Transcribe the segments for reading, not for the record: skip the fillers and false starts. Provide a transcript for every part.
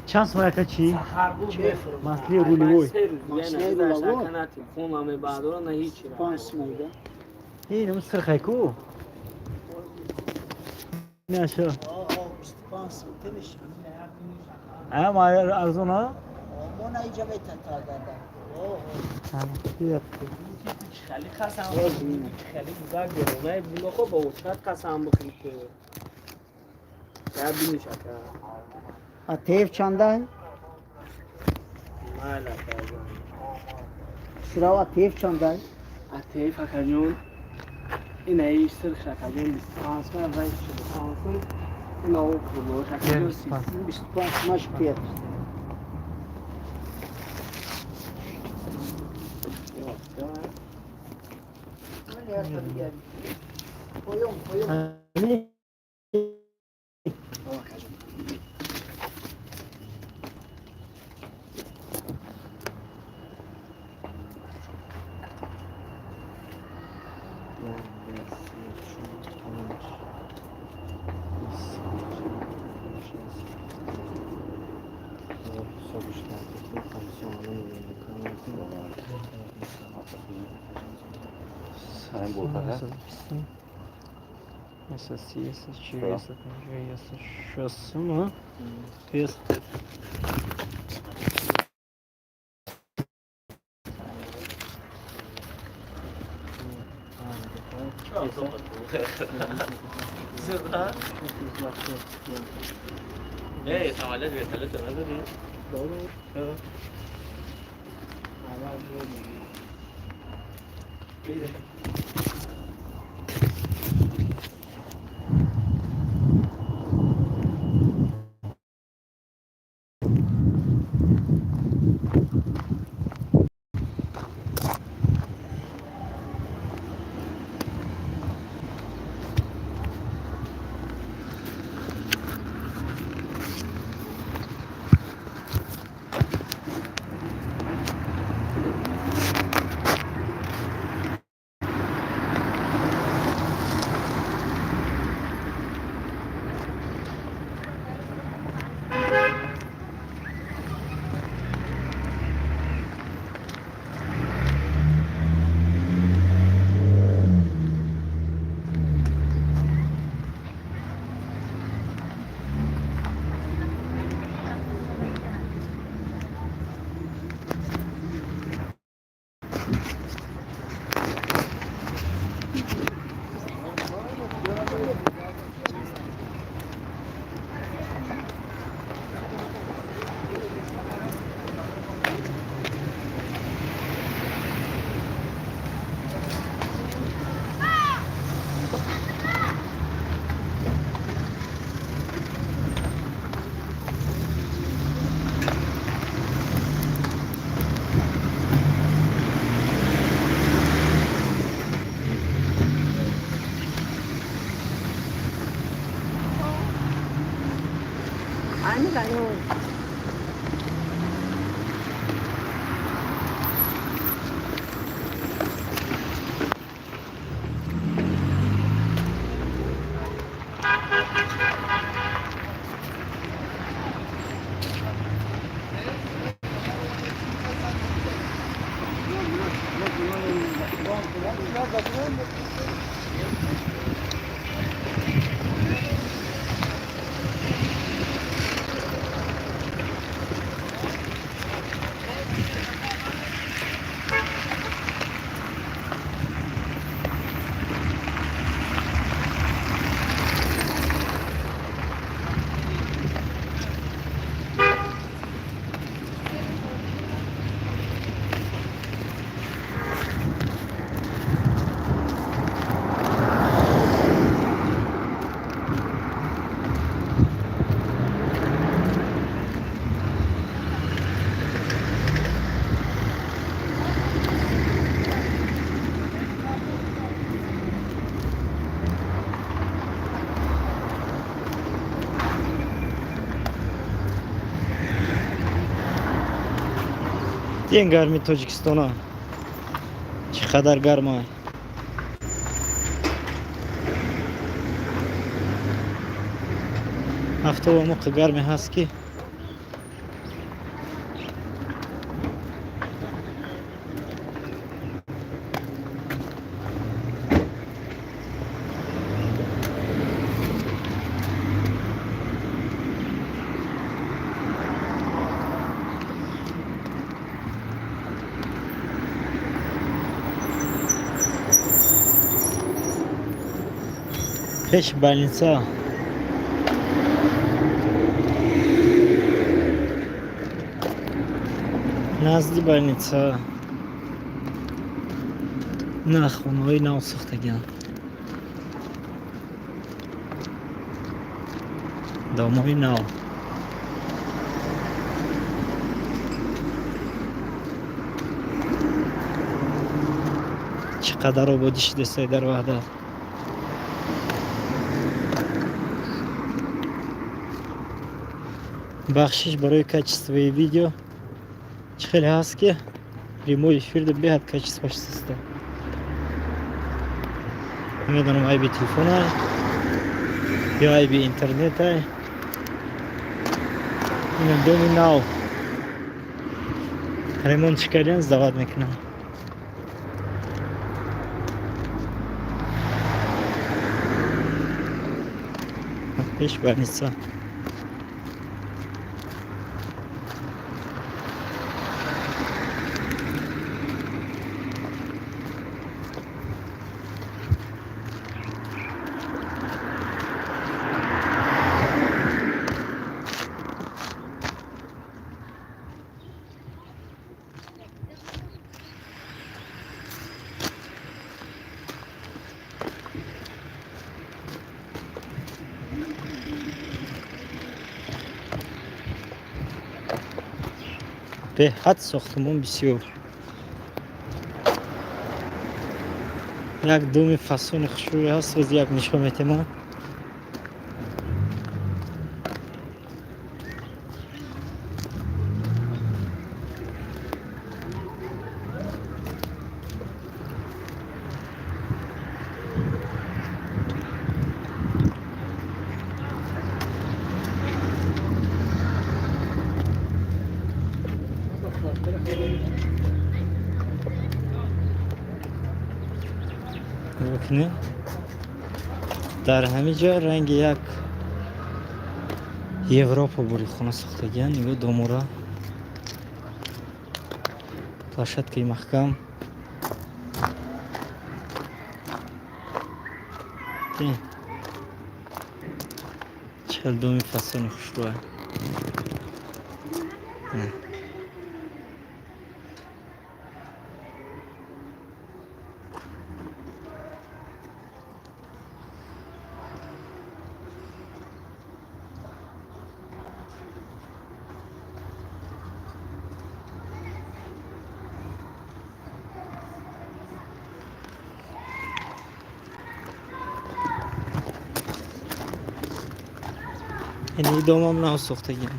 Чанд сум яка чи? Масли рулевой. Ин сирхай ку? Наша. Ам арзон а? خیلی خسم خیلی بزرگ داره بلوخو با اوچت قسم بخوری که بینش АТФ чанда? Майла. Шурав, АТФ чанда? АТФ, акаҷон, ина сирх, акаҷон, 25 сум ва 45 сум. Ина круглош, акаҷон, 30. 25 сумаш пет. Поём, поём. Essa, essa, tira essa, essa, essa, não. Essa. Ден гарми Тоҷикистона чӣ қадар гарма. Ҳафтова моқа гарме ҳаст, ки Пеши больница. Назди больница. На хонаҳои нав сохтагианд. Домҳои нав. Чӣ қадар ободӣ шудастай дар Ваҳдат. Бахшиш барои качествои видео. Чӣ хеле ҳаст, ки прямой эфирда беҳад качествоаш суста. Намедонам, айби телефонай ё айби интернетай. Ина доми нав ремонт кардиан, сдавать мекунам. Пеш больница. Беҳад сохтумон бисёр. Як доми фасони хушрӯе ҳаст, боз як нишон метемам. Бикунед, дар ҳамин ҷо ранги як Европа бури хона сохтагиан. Нигоҳ, домора, площадкаи маҳкам. Чӣ хел доми фасони хушрӯа. Ини домам нав сохтагиам.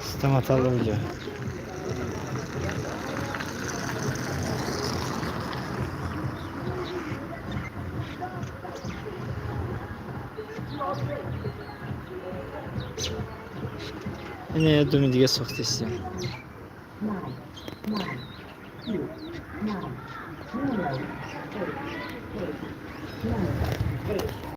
Стоматология. Ина як доми дига сохтистем.